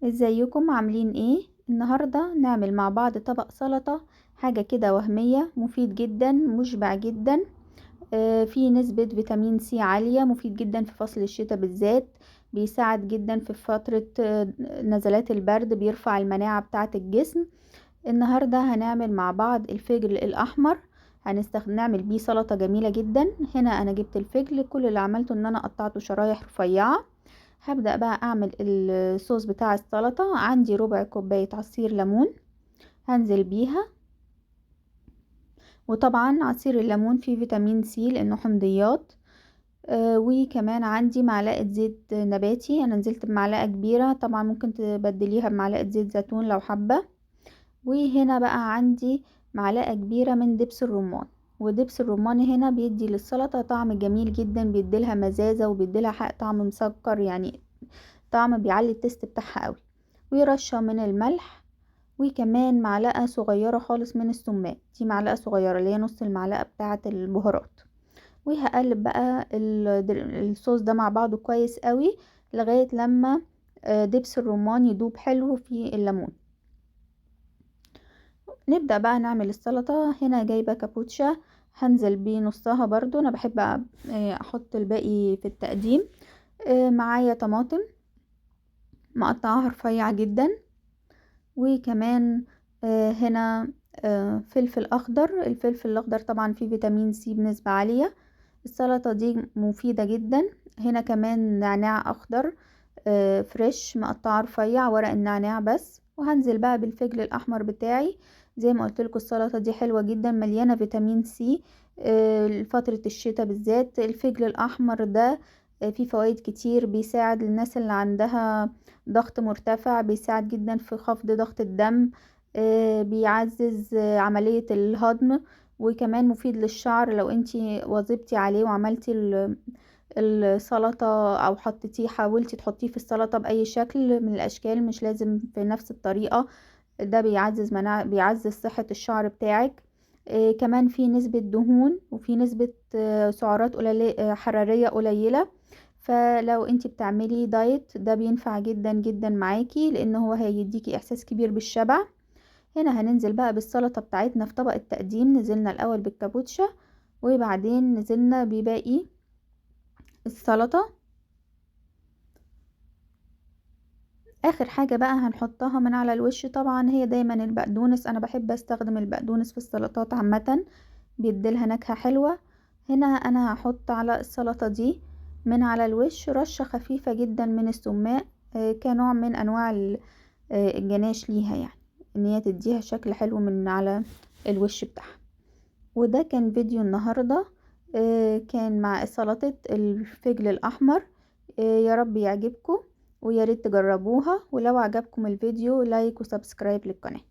ازيكم عاملين ايه؟ النهاردة نعمل مع بعض طبق سلطة، حاجة كده وهمية، مفيد جدا، مشبع جدا، فيه نسبة فيتامين سي عالية، مفيد جدا في فصل الشتاء بالذات، بيساعد جدا في فترة نزلات البرد، بيرفع المناعة بتاعة الجسم. النهاردة هنعمل مع بعض الفجل الأحمر، نعمل بيه سلطة جميلة جدا. هنا أنا جبت الفجل، كل اللي عملته إن أنا قطعته شرايح رفيعة. هبدأ بقى أعمل الصوص بتاع السلطة. عندي ربع كوباية عصير ليمون هنزل بيها، وطبعا عصير الليمون فيه فيتامين سي لأنه حمضيات، وكمان عندي معلقة زيت نباتي، أنا نزلت بمعلقة كبيرة، طبعا ممكن تبدليها بمعلقة زيت زيتون لو حابة. وهنا بقى عندي معلقة كبيرة من دبس الرمان، ودبس الرمان هنا بيدي للسلطة طعم جميل جدا، بيديلها مزازة وبيديلها حق طعم مسكر، يعني طعم بيعلي التست بتاعها قوي. ورشة من الملح، وكمان معلقة صغيرة خالص من السماق، دي معلقة صغيرة اللي هي نص المعلقة بتاعة البهارات. وهقلب بقى الصوص ده مع بعضه كويس قوي لغاية لما دبس الرمان يدوب حلو في الليمون. نبدأ بقى نعمل السلطة. هنا جايبة كابوتشا هنزل بنصها برضو، أنا بحب أحط الباقي في التقديم. معايا طماطم مقطعاها رفيع جدا، وكمان هنا فلفل أخضر. الفلفل الأخضر طبعا فيه فيتامين سي بنسبة عالية، السلطة دي مفيدة جدا. هنا كمان نعناع أخضر، فريش مقطعه رفيع، ورق النعناع بس. وهنزل بقى بالفجل الأحمر بتاعي. زي ما قلت لكم السلطة دي حلوة جدا، مليانة فيتامين سي، لفترة الشتاء بالذات. الفجل الأحمر ده، فيه فوائد كتير، بيساعد الناس اللي عندها ضغط مرتفع، بيساعد جدا في خفض ضغط الدم، بيعزز عملية الهضم، وكمان مفيد للشعر لو انتي واظبتي عليه وعملتي السلطة او حاولتي تحطيه في السلطة بأي شكل من الاشكال، مش لازم في نفس الطريقة. ده بيعزز صحة الشعر بتاعك. كمان في نسبة دهون وفي نسبة سعرات حرارية قليلة، فلو انتي بتعملي دايت ده بينفع جدا جدا معاكي، لان هو هيديكي احساس كبير بالشبع. هنا هننزل بقى بالسلطة بتاعتنا في طبق التقديم. نزلنا الاول بالكابوتشا وبعدين نزلنا بباقي السلطة. اخر حاجة بقى هنحطها من على الوش طبعا هي دايما البقدونس، انا بحب استخدم البقدونس في السلطات عامة، بيديلها نكهة حلوة. هنا انا هحط على السلطة دي من على الوش رشة خفيفة جدا من السماق، كنوع من انواع الجناش ليها، ان هي تديها شكل حلو من على الوش بتاعها. وده كان فيديو النهاردة، كان مع سلطة الفجل الأحمر. يا رب يعجبكم ويا ريت تجربوها، ولو عجبكم الفيديو like و subscribe للقناة.